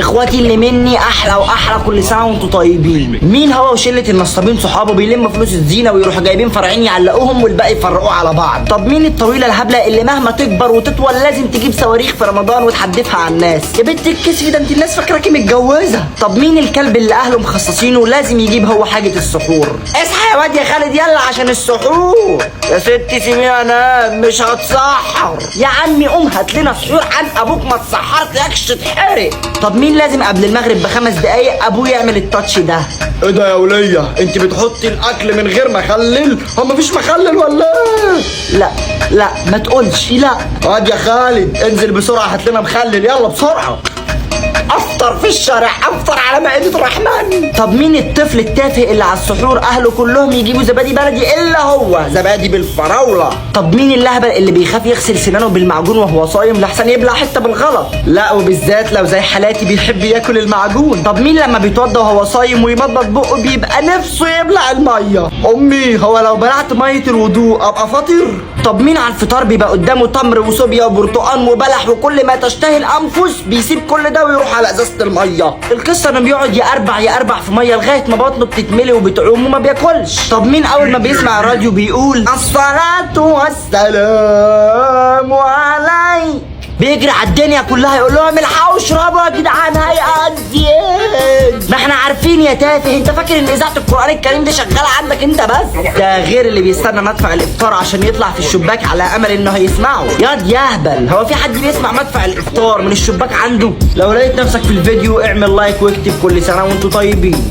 اخواتي اللي مني احلى واحلى، كل سنة وانتم طيبين. مين هو وشله النصابين صحابه بيلموا فلوس الزينة ويروحوا جايبين فرعين يعلقوهم والباقي يفرقوه على بعض؟ طب مين الطويلة الهبلة اللي مهما تكبر وتطول لازم تجيب صواريخ في رمضان وتحدفها على الناس؟ يا بنت الكسف ده انت الناس فاكراكي متجوزة. طب مين الكلب اللي اهله مخصصينه لازم يجيب هو حاجة السحور؟ اصحى يا واد يا خالد يلا عشان السحور. يا ستي سيبيني انام مش هتسحر. يا عمي قوم هات لنا سحور عن ابوك ما تسحرت يكش تتحرق. طب مين لازم قبل المغرب ب5 دقايق ابوه يعمل ال touch ده؟ ايه ده يا ولية؟ انت بتحطي الاكل من غير مخلل؟ هو مفيش مخلل ولا ايه؟ لا لا ما تقولش لا. واد يا خالد انزل بسرعة هات لنا مخلل يلا بسرعة. افطر في الشارع، افطر على مائدة الرحمن. طب مين الطفل التافه اللي على السحور اهله كلهم يجيبوا زبادي بلدي الا هو زبادي بالفراولة؟ طب مين اللهبل اللي بيخاف يغسل سنانه بالمعجون وهو صايم لحسن يبلع حتة بالغلط؟ لا وبالذات لو زي حالاتي بيحب ياكل المعجون. طب مين لما بيتوضى وهو صايم ويمضمض بقه بيبقى نفسه يبلع المية؟ امي هو لو بلعت مية الوضوء ابقى فاطر؟ طب مين على الفطار بيبقى قدامه تمر وصوبيا وبرتقان وبلح وكل ما تشتهي الانفس بيسيب كل ده ويروح على ازازة المية؟ القصة انه بيقعد يقربع يقربع في مية لغاية ما بطنه بتتملي وبتعوم وما بياكلش. طب مين اول ما بيسمع الراديو بيقول الصلاة والسلام عليك بيجري على الدنيا كلها يقول لهم الحقوا اشربوا يا جدعان هيأذن؟ ما احنا عارفين يا تافه، انت فاكر ان اذاعة القران الكريم دي شغالة عندك انت بس؟ ده غير اللي بيستنى مدفع الافطار عشان يطلع في الشباك على امل انه هيسمعه. ياض يهبل، هو في حد بيسمع مدفع الافطار من الشباك عنده؟ لو لقيت نفسك في الفيديو اعمل like واكتب كل سنة وانتم طيبين.